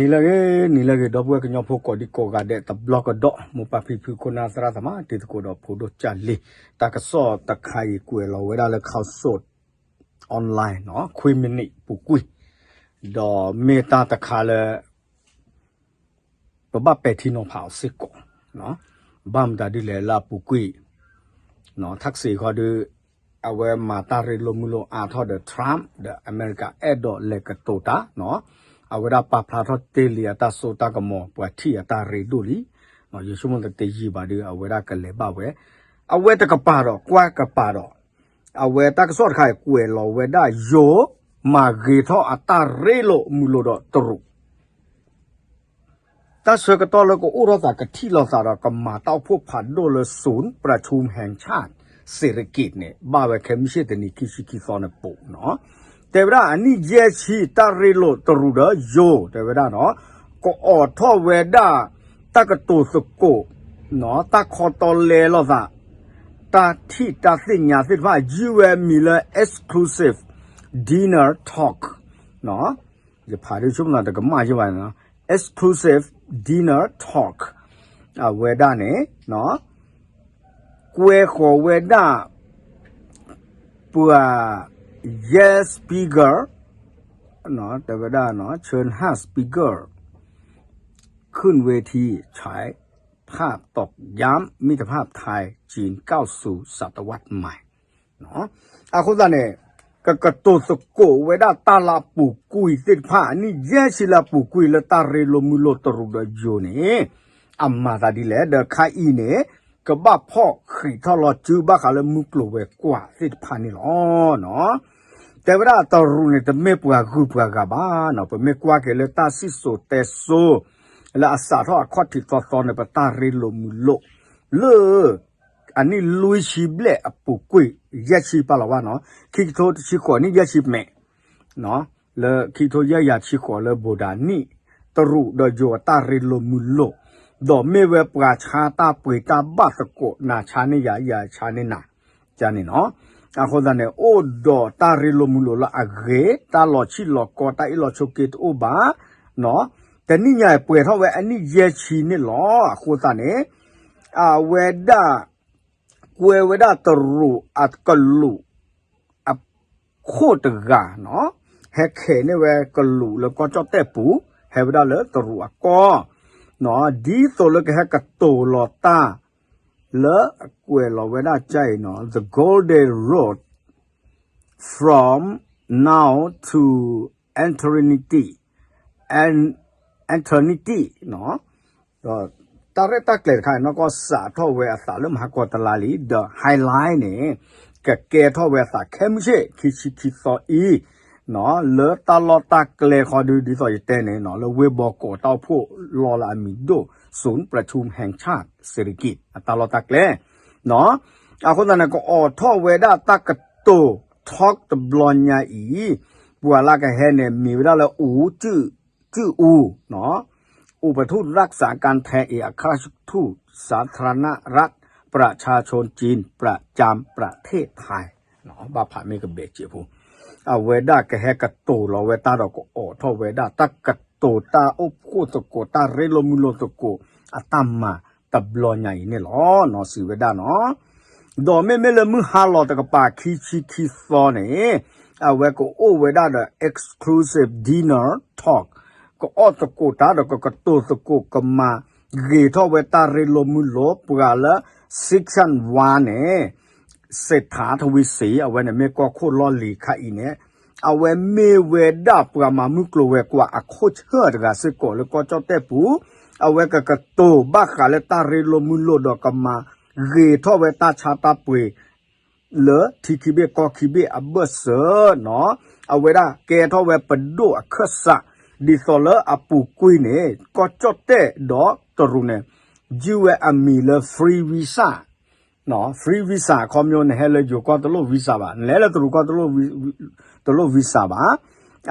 နံၤလၢအဂ့ၤ နံၤလၢအဂ့ၤ ဒီပုၢ်ဝဲၢ်ကညီဖိကိးဒံကိးဂၤဒဲး တဘျီကဒီး မိၢ်ပၢ်ဖံဖု ခိၣ်နၢ်သရၣ်သမါ တံၤသကိးဒီးဖိဒိၣ်ကၢ်လံၤ တၢ်ကစီၣ်တခါအံၤကွဲးလီၤဝဲဒၣ်လၢ Khaosod Online နီၤ ခွံမံးနံးပူၤကွံာ် ဒီးမ့ၢ်တၢ်တခါလၢ ပဘၣ်ပဲာ်ထံနီၤဖးအီၤစ့ၢ်ကီး, ဘၣ်မတၤဒ်လဲၣ်လၢအပူၤကွံာ် ထၣ်ကစ့းခီဒု အဝဲမၤတၢ်ရ့လိာ်မုာ်လိာ်အါထီၣ်ဒီး Trump ဒီးအမဲရကၤအဲၣ်ဒိးလဲၤကတိၤတၢ်, အဝဲဒၣ်ပာ်ဖျါထီၣ်တ့ၢ်လံအတၢ်စိတၢ်ကမီၤ ပှၤထံၣ်အတၢ်ရ့ဒိၣ်လံ, ယဆိကမိၣ်တယံာ်ဘၣ်ဒီး အဝဲဒၣ်ကလဲၤဘၣ်ဝဲ, အဝဲတကပၤဒီး ကွၢ်ကပၤဒီး အဝဲတၢ်ကစီၣ်တခါအံၤကွဲးလီၤဝဲဒၣ်ယိၤ မၤဂ့ၤထီၣ်အတၢ်ရ့လိာ်မုာ်လိာ်ဒီးတရူး တၢ်ဆၢကတီၢ်လၢကအိၣ်ထီၣ်သး ကထံၣ်လိာ်သးဒီးကမၤတၢ်အိၣ်ဖှိၣ်ဖးဒိၣ်လၢ ศูนย์ประชุมแห่งชาติเศรษฐกิจ န့ၣ် ဘၣ်ဝဲခဲမုၢ်ဆ့ၣ်တနံၤ ခံဆံခံသီန့ၣ်ပူၤနီၤ, တဲဝဲဒၣ်အနံၣ်ယဲၢ်ဆံတၢ်ရ့လိာ်တရူးဒီးယိၤ တဲဝဲဒၣ်နီၤ, ကအိးထီၣ်ဝဲဒၣ် တၢ်ကတိၤသကိး တၢ်ခီတီလဲလိာ်သး တၢ်ထံၣ်တၢ်သ့ၣ်ညါသ့ၣ်တဖၣ် ယုၢ်ဝဲအမံၤလၢ exclusive dinner talk ယဖးဒ်ဆိကမိၣ်သးတကမၣ်ယဘၣ်န့ၣ်နီၤ, exclusive dinner talk အဝဲဒၣ်န့ၣ် ကွဲဃီၤဝဲဒၣ် ပှၤ ယဲၢ် speaker တဲဝဲဒၣ်နီၤ เชิญห้า speaker ขึ้นเวทีฉายภาพตอกย้ำมิตรภาพไทย-จีนก้าวสู่ศตวรรษใหม่ အဃိသတးန့ၣ် ကကတိၤသကိးဝဲဒၣ်တၢ်လၢအပူၤကွံာ်သ့ၣ်တဖၣ် အနံၣ်ယဲၢ်ဆံလၢအပူၤကွံာ်လၢတၢ်ရ့လိာ်မုာ်လိာ်တရူးဒီးယိၤန့ၣ် အမၤသးဒ်လဲၣ် ဒီးခါအံၤန့ၣ် ကဘၣ်ဖီၣ်ဃံးထီၣ်လီၤစုဘၣ်ဃးလၢမုၢ်ကျိၤဝဲၤကွာ်သ့ၣ်တဖၣ်န့ၣ်လီၤ. တဲဝဲဒၣ်တရူးန့ၣ် တမ့ၢ်ပှၤဂုၤပှၤဂၤဘၣ်နီၤ, ပမ့ၢ်ကွၢ်က့ၤလၢတၢ်စံၣ်စိၤတဲစိၤ လၢအစးထီၣ်အခီၣ်ထံးသီသီန့ၣ် ပတၢ်ရ့လိာ်မုာ်လိာ် လၢ အနံၣ်လွံၢ်ဆံဘျဲၣ်အပူၤကွံာ် ယဲၢ်ဆံပာ်လီၤဘၣ်နီၤ, ခံကထိတဆံဃိးနံၣ်ယဲၢ်ဆံမဲာ် လၢခံကထိယဲၢ်ယၤဆံဃိးလၢဘိးဒၣ်နံၣ် တရူးဒီးယိၤအတၢ်ရ့လိာ်မုာ်လိာ်, ဒီးမ့ၢ်ဝဲပှၤဆါတၢ်ပှ့ၤတၢ်ဘၣ်သကိး နၤဆါန့ၢ်ယၤ ယၤဆါန့ၢ်နၤ န့ၣ်နီၤ, အဃိသတးန့ၣ် အိၣ်ဒီးတၢ်ရ့လိာ်မုာ်လိာ်လၢအဂ့ၤ, တၢ်လီၤဆံၣ်လီၤကီ တၢ်အ့ၣ်လိာ်ဆိးက့တအိၣ်ဘၣ် တနံၣ်ညါအံၤပှဲၤထီၣ်ဝဲအနံၣ်ယဲၢ်ဆံန့ၣ်လီၤ. အဃိသတးန့ၣ် အဝဲဒၣ် ကွဲဝဲဒၣ်တရူးအကလူး အခိၣ်တဂၤနီၤ, ဟဲခဲးန့ၢ်ဝဲကလူးလၢကီၢ်ကၠီၣ်တဲၣ်ပူၤ, ဟဲဝဲဒၣ်လၢတရူးအကီၢ်, ဒ်သိးလၢကဟဲကတိၤလီၤတၢ် လၢအကွဲးလီၤဝဲဒၣ်ကအံၤနီၤ, The Golden Road from now to eternity, eternity ဒီးတၢ်ရဲၣ်တၢ်ကျဲၤတခါန့ၣ် နီၢ်ကီၢ်စးထီၣ်ဝဲအသးလၢမဟါကီတလါလံ, ဒီး highlight န့ၣ် ကကဲထီၣ်ဝဲအသးခဲမုၢ်ဆ့ၣ် ခံဆံခံသီအံၤ လၢတၢ်လီၢ်တၢ်ကျဲခီဒု ဒ်သိးယတဲန့ၣ် လၢဝ့ၢ်ဘီကီးတၢ်အိၣ်ဖှိၣ်လီၢ်လၢအမံၤဒိၣ် ศูนย์ประชุมแห่งชาติเศรษฐกิจ အတၢ်လီၢ်တၢ်ကျဲ အဃိသတးန့ၣ် ကအိးထီၣ်ဝဲဒၣ်တၢ်ကတိၤ talk တဘျီညါအံၤ ပှၤလၢကဟဲန့ၣ် မ့ၢ်ဝဲဒၣ်လၢ ဦး จุ จุอู อุปทูตรักษาการไทย เอกอัครราชทูตสาธารณรัฐประชาชนจีนประจำประเทศไทย ဘၣ်ဖးမ့ၢ်ကဘဲးစဲးဖိ အဝဲဒၣ်ကဟဲကတိၤလီၤဝဲတၢ်ဒီးကအိးထီၣ်ဝဲဒၣ် တၢ်ကတိၤတၢ်အိၣ်ဖှိၣ်သကိး တၢ်ရ့လိာ်မုာ်လိာ်သကိး အတၢ်မၤတဘျီညါအံၤန့ၣ်လီၤ. နီၤ စံးဝဲဒၣ်နီၤ ဒီးမ့မ့ၢ်လၢမုၢ်ဟါလီၤတကပၤ ခံဆံခံသီန့ၣ် အဝဲကအိၣ်ဝဲဒၣ်ဒီး exclusive dinner talk ကအီၣ်သကိးတၢ်ဒီးကကတိၤသကိး ကမၤဂ့ၤထီၣ်ဝဲတၢ်ရ့လိာ်မုာ်လိာ် ပှၤလၢ section one န့ၣ် စ့းထးထဝံစံ အဝဲန့ၣ်မ့ၢ်ကီၢ်ခိၣ်လီၢ်လံၤခါအံၤန့ၣ် အဝဲမ့ၢ်ဝဲဒၣ်ပှၤမၤမုၢ်ကျိၤဝဲၤကွာ်အခိၣ်ဆၢၣ်တဂၤစ့ၢ်ကီးလၢကီၢ်ကၠီၣ်တဲၣ်ပူၤ အဝဲကကတိၤဘၣ်ဃးလၢတၢ်ရ့လိာ်မုာ်လိာ်ဒီးကမၤဂ့ၤထီၣ်ဝဲတၢ်ဆါတၢ်ပှ့ၤ လၢထံခံဘ့ၣ်ကီၢ်ခံဘ့ၣ်အဘၢၣ်စၢၤနီၤ အဝဲဒၣ်ကဲထီၣ်ဝဲပဒိၣ်အခၢၣ်စး ဒ်သိးလၢအပူၤကွံာ်န့ၣ် ကီၢ်ကၠီၣ်တဲၣ်ဒီးတရူးန့ၣ် ယုၢ်ဝဲအမံၤလၢ free visa နီၤ free visa အခီပညီ နဟဲလၢယိၤကီၢ်တလိၣ် visa ဘၣ် နလဲၤလၢတရူးကီၢ် တလိၣ် visa ဘၣ်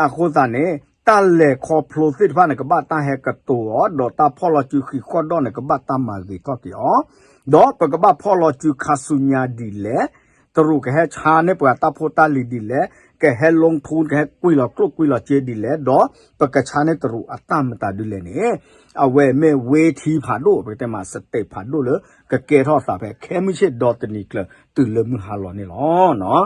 အဃိသတးန့ၣ် တၢ်လဲၤခီဖျိသ့ၣ်တဖၣ်န့ၣ် ကဘၣ်တၢ်ဟဲကတိၤအီၤ ဒီးတၢ်ဖီၣ်လီၤစုဃံးဃီၣ်ဒီးန့ၣ် ကဘၣ်တၢ်မၤဂ့ၤထီၣ်က့ၤအီၤ ဒီးပကဘၣ်ဖီၣ်လီၤစုခါဆူညါဒ်လဲၣ် တရူးကဟဲဆါန့ၢ်ပှၤတၢ်ဖိတၢ်လံၤဒ်လဲၣ် ကဟဲ ลงทุน ကဟဲကွံာ်လီၤကျိၣ်ကွံာ်လီၤစ့ဒ်လဲၣ် ဒီးပကဆါန့ၢ်တရူးအတၢ်မတၤဒ်လဲၣ်န့ၣ် အဝဲမ့ၢ်ဝ့ထံဖးဒိၣ် ပကတဲမး state ဖးဒိၣ်လၢ ကကဲထီၣ်သးဖဲခဲမုၢ်ဆ့ၣ်ဒီတနံၤကျၢၤ တုၤလၢမုၢ်ဟါလီၤန့ၣ်လီၤ.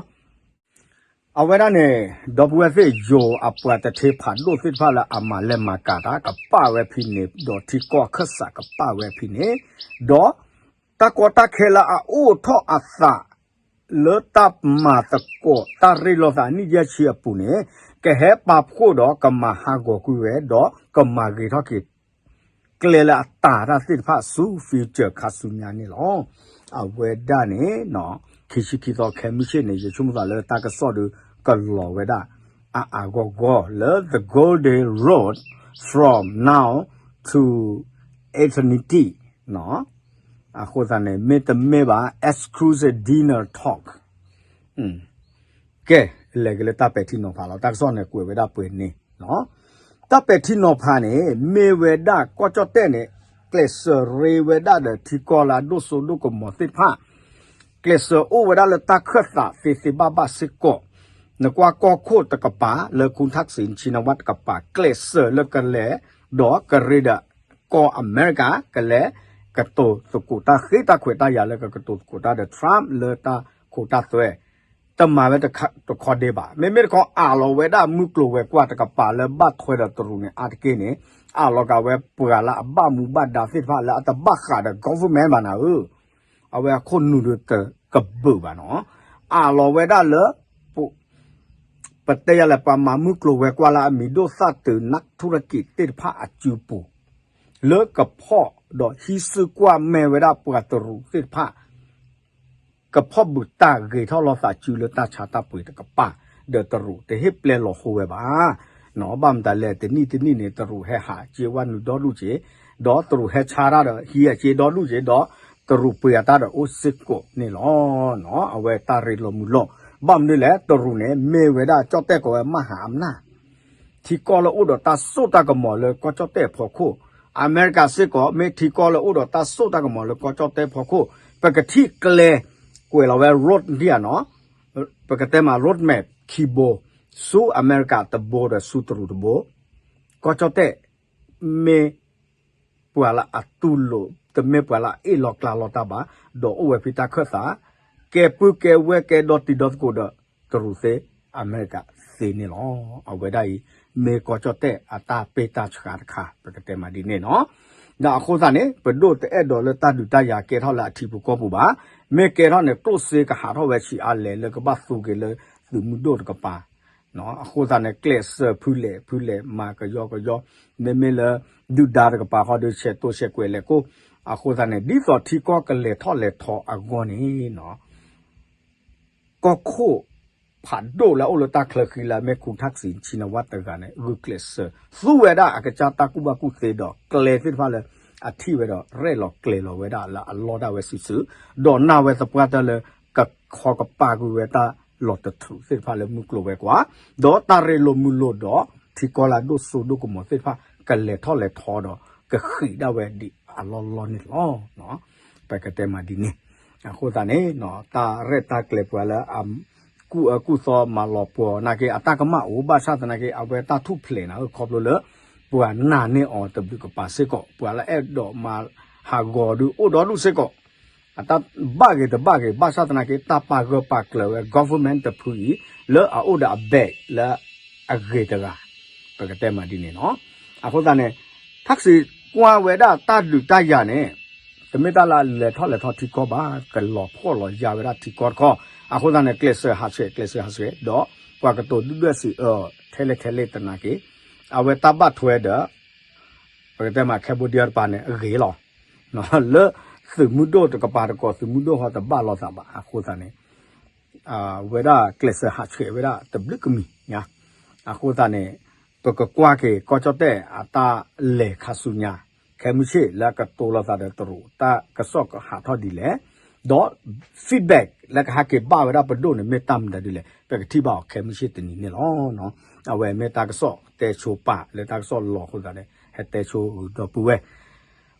အဝဲဒၣ်န့ၣ် ဒီပုၢ်ဝဲၢ်သ့ၣ် ယိၤအပှၤတထ့ဖးဒိၣ်သ့ၣ်တဖၣ်လၢအမၤလဲၤမၤကၤတၢ် ကပာ်ဝဲဖဲန့ၣ် ဒီးထံကီၢ်အခၢၣ်စးကပာ်ဝဲဖဲန့ၣ် ဒီးတၢ်ကီတၢ်ခဲလၢအအိၣ်ထီၣ်အသး လၢတၢ်မၤသကိးတၢ်ရ့လိာ်သးနံၣ်ယဲၢ်ဆံအပူၤန့ၣ် ကဟဲပာ်ဖှိၣ်ဒီးကမၤဟးဂီၤကွံာ်ဝဲ ဒီးကမၤဂ့ၤထီၣ်က့ၤ ကျဲလၢအတၤတၢ်သ့ၣ်တဖၣ်ဆူ future ခါဆူညါန့ၣ်လီၤ. အဝဲဒၣ်န့ၣ် ခံဆံခံသီခဲမုၢ်ဆ့ၣ်န့ၣ် ယဆိကမိၣ်သးလၢတၢ်ကစီၣ်ဒီးကလီၤဝဲဒၣ် အါအါဂီၢ်ဂီၢ်လၢ the Golden Road from now to eternity အဃိသတးန့ၣ် မ့တမ့ၢ်ဘၣ် exclusive dinner talk ကဲ လဲၤက့ၤလၢတၢ်ပဲာ်ထံနီၤဖးလီၤ. တၢ်ကစီၣ်န့ၣ်ကွဲးဝဲဒၣ်ပှဲၤန့ၣ် တၢ်ပဲာ်ထံနီၤဖးန့ၣ် မ့ၢ်ဝဲဒၣ်ကီၢ်ကၠီၣ်တဲၣ်န့ၣ် ကျဲးစၢးရ့ဝဲဒၣ်ဒီးထံကီၢ်လၢအဒိၣ်စိဒိၣ်ကမီၤသ့ၣ်တဖၣ် ကျဲးစၢးအိၣ်ဝဲဒၣ်လၢတၢ်ခၢၣ်သးသ့သ့ဘၣ်ဘၣ်စ့ၢ်ကီး, နကွၢ်ကီၢ်ခိၣ်တကပၤ လၢ Khun Thaksin Shinawatra တကပၤ ကျဲးစၢးလၢကလဲၤ ဒီးကရ့ဒီးကီၢ်အမဲရကၤ ကလဲၤကတိၤသကိးတၢ်ဃ့တၢ်ခွဲးတၢ်ယာ်လၢကကတိၤသကိးတၢ်ဒီး Trump လၢတၢ်ခိတၢ်သွဲ တမၤဝဲတခီဒ့ဘၣ်. မ့မ့ၢ်တခီအးလီၤဝဲဒၣ်မုၢ်ကျိၤဝဲၤကွာ်တကပၤလၢဘၣ်ထွဲဒီးတရူးန့ၣ် အါတက့ၢ်န့ၣ် အးလီၤက့ၤဝဲပှၤလၢအဘၣ်မူဘၣ်ဒါသ့ၣ်တဖၣ်လၢအတဘၣ်ဃးဒီး government ဘၣ်နၤဧၢ, အဝဲအခိၣ်နူာ်ဒီးတကဘုးဘၣ်နီၤ, အးလီၤဝဲဒၣ်လၢ ပတဲယၤလဲၣ် ပှၤမၤမုၢ်ကျိၤဝဲၤကွာ်လၢအမံၤဒိၣ်သၣ်တုၤ นักธุรกิจ သ့ၣ်တဖၣ်အစုပူၤ လၢကဖီၣ်ဒီးဟံးစုကွၢ်မဲာ်ဝဲဒၣ်ပှၤတရူးသ့ၣ်တဖၣ် ကဖီၣ်ဘုးတၢ်ဂ့ၤထီၣ်လိာ်သးစုလၢတၢ်ဆါတၢ်ပှ့ၤတကပၤ ဒီးတရူးတဟ့ၣ်ပျဲလီၤဟိဝဲဘၣ်. ဘၣ်မတၤလဲၣ် တနံၣ်တနံၣ်န့ၣ် တရူးဟဲဟးစ့ဝဲနုာ်ဒီဒူၣ်က့ၤ, ဒီးတရူးဟဲဆါတၢ်ဒီးဟံးအစ့ဒီဒူၣ်က့ၤ, ဒီးတရူးပှ့ၤအတၢ်ဒီးအိၣ်စ့ၢ်ကီးန့ၣ်လီၤ. အဝဲတၢ်ရ့လိာ်မုာ်လိာ်, ဘၣ်မနုၤလဲၣ် တရူးန့ၣ် မ့ၢ်ဝဲဒၣ်ကၠီၣ်တဲၣ်ကိးဝဲ မဟာအำนาจ ထံကီၢ်လၢအိၣ်ဒီးတၢ်စိတၢ်ကမီၤလၢကီၢ်ကၠီၣ်တဲၣ်အဖီခိၣ်, အမဲရကၤစ့ၢ်ကီး မ့ၢ်ထံကီၢ်လၢအိၣ်ဒီးတၢ်စိတၢ်ကမီၤလၢကီၢ်ကၠီၣ်တဲၣ်ဖီခိၣ်, ပကထံၣ်ကျဲ ကွဲးလီၤဝဲ road ဒ်အံၤနီၤ, ပကတဲမး road map ခံဘိ, ဆူအမဲရကၤတဘိဒီးဆူတရူးတဘိ, ကီၢ်ကၠီၣ်တဲၣ် မ့ၢ်ပှၤလၢအတူၢ်လိာ် တမ့ၢ်ပှၤလၢအအ့ၣ်လီၤကျါလီၤတၢ်ဘၣ်, ဒီးအိၣ်ဝဲဖဲတၢ်ခၢၣ်သး, ကဲပုၢ်ကဲဝဲၢ်ကဲဒီတံၤဒီသကိးဒီး တရူးသ့ အမဲရကၤသ့န့ၣ်လီၤ. အဝဲဒၣ်အံၤ မ့ၢ်ကီၢ်ကၠီၣ်တဲၣ်အတၢ်ပ့ၢ်တၢ်ဆှါတခါ ပကတဲမးဒ်န့ၣ်နီၤ. ဒီးအဃိသတးန့ၣ် ပဒိၣ်တအဲၣ်ဒိးလၢတၢ်ဒုးတၢ်ယၤကဲထီၣ်လၢအထံပူၤကီၢ်ပူၤဘၣ်. မ့ၢ်ကဲထီၣ်န့ၣ် ကျိၣ်စ့ကဟးထီၣ်ဝဲဆံးအါလဲၣ်လၢကဘၣ်သူက့ၤလၢသုးမုၢ်ဒိၣ်တကပၤ အဃိသတးန့ၣ် ကျဲးစၢးဖုလဲၣ်ဖုလဲၣ် မၤကယီကယီ, မ့မ့ၢ်လၢ ဒုၣ်ဒါတကပၤဃီဒီး ဆဲးတိၢ်ဆဲးကွဲးလဲၤကိၢ်, အဃိသတးန့ၣ် ဒ်သိးထံကီၢ်ကလဲၤထီၣ်လဲၤထီအဂီၢ်န့ၣ် ကီၢ်ခိၣ်ဖးဒိၣ်လၢအအိၣ်လၢတၢ်ချၢဃံလၢအမ့ၢ် Khun Thaksin Shinawatra တဂၤန့ၣ် ဂုာ်ကျဲးစၢး သူဝဲဒၣ်အကစၢ်တၢ်ကူၣ်ဘၣ်ကူၣ်သ့ဒီး ကျဲသ့ၣ်တဖၣ်လၢအထံၣ်ဝဲဒီး ရဲၣ်လီၤကျဲၤလီၤဝဲဒၣ်လၢအလီၢ်ဒၣ်ဝဲစုာ်စုာ်, ဒီးနာ်ဝဲသပှၢ်တၢၢ်လၢ ကခီကပာ်ကွံာ်ဝဲတၢ်လီၢ်တထူးသ့ၣ်တဖၣ်လၢမုၢ်ကျိၤဝဲၤကွာ်, ဒီးတၢ်ရ့လိာ်မုာ်လိာ်ဒီး ထံကီၢ်လၢအဒိၣ်စိဒိၣ်ကမီၤသ့ၣ်တဖၣ် ကလဲၤထီၣ်လဲၤထီဒီး ကဃံးဒၣ်ဝဲဒ်အလီၢ်လီၢ်န့ၣ်လီၤ. ပကတဲမးဒ်န့ၣ်, အဃိသတးန့ၣ် တၢ်ရဲၣ်တၢ်ကျဲၤပှၤလၢအကူၣ်အၢကူၣ်သီမၤလီၤပှီၤနာ်က့ အတၢ်ကမၣ်အိၣ်ဘၣ်ဆၣ်သနာ်က့ အဝဲတၢ်ထူၣ်ဖျဲးနၤဧၢ ခီဖျိလၢ ပှၤနာ်န့ၢ်အီၤတဘျုးကပၤစ့ၢ်ကီး ပှၤလၢအဲၣ်ဒိးမၤဟးဂီၤဒုးအိၣ်ဒီဒူၣ်စ့ၢ်ကီး အတၢ်ဘၣ်ဂ့ၤတဘၣ်ဂ့ၤ ဘၣ်ဆၣ်သနာ်က့ တၢ်ပာ်ဂၢၢ်ပာ်ကျၢၤဝဲ government တဖုအံၤ လၢအအိၣ်ဒီးအ bag လၢအဂ့ၤတဂၤ, ပကတဲမးဒ်န့ၣ်နီၤ. အဃိသတးန့ၣ် ထၣ်စံးကွၢ်ဝဲဒၣ်တၢ်ဒုးတၢ်ယၤန့ၣ် တမ့ၢ်တၢ်လၢအလဲၤထီၣ်လဲၤထီထံကီၢ်ဘၣ်, ကလီၤဖှီၣ်လီၤယာ်ဝဲဒၣ်ထံကီၢ်တခီ, အဃိသတးန့ၣ် ကျဲးစၢးဟးဆှဲး ကျဲးစၢးဟးဆှဲး ဒီးပှၤကတိၤဒုၣ်ဒွဲၣ်စံးအၢ ထဲလဲၣ်ထဲလဲၣ်သနာ်က့ အဝဲတၢ်ဘၣ်ထွဲဒီး ပကတဲမး Cambodia တပၤန့ၣ် အဂ့ၤလီၤ. လၢသုးမုၢ်ဒိၣ်တကပၤတကိး သုးမုၢ်ဒိၣ်ဟီတဘၣ်လိာ်သးဘၣ် အဃိသတးန့ၣ် ဝဲဒၣ်ကျဲးစၢးဟးဆှဲးဝဲဒၣ်တဘျုးကမံၤညါ, အဃိသတးန့ၣ် ပကကွၢ်က့ၤ ကီၢ်ကၠီၣ်တဲၣ်အတၢ်လဲၤခါဆူညါ ခဲမုၢ်ဆ့ၣ်လၢကတိၤလိာ်သးဒီးတရူး တၢ်ကစီၣ်ကဟးထီၣ်ဒ်လဲၣ်, ဒီး feedback လၢကဟဲက့ၤဘၣ်ဝဲဒၣ်ပဒိၣ်န့ၣ် မ့ၢ်တၢ်မနုၤဒ်လဲၣ် ပကထံၣ်ဘၣ်အီၤခဲမုၢ်ဆ့ၣ်တနံၤန့ၣ်လီၤ. အဝဲမ့ၢ်တၢ်ကစီၣ်တဲဆိပာ်လၢတၢ်ကစီၣ်လီၤအဃိသတးန့ၣ် ဟဲတဲဆိဂုာ်ဒီပုၢ်ဝဲၢ်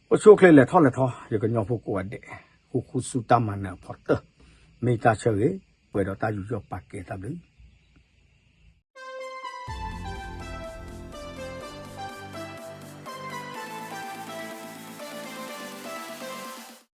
အိၣ်ဆူၣ်အိၣ်ချ့လဲၤထီၣ်လဲၤထီ ယကညီဖိကိးဂၤဒဲး ဃူဃူဆူတၢ်မၤနၢၤအဖီတၢၢ်, မ့ၢ်တၢ်ဆၢဂ့ၤ ပှဲၤဒီးတၢ်ယူးယီၣ်ပာ်ကဲတၢ်ဘျုး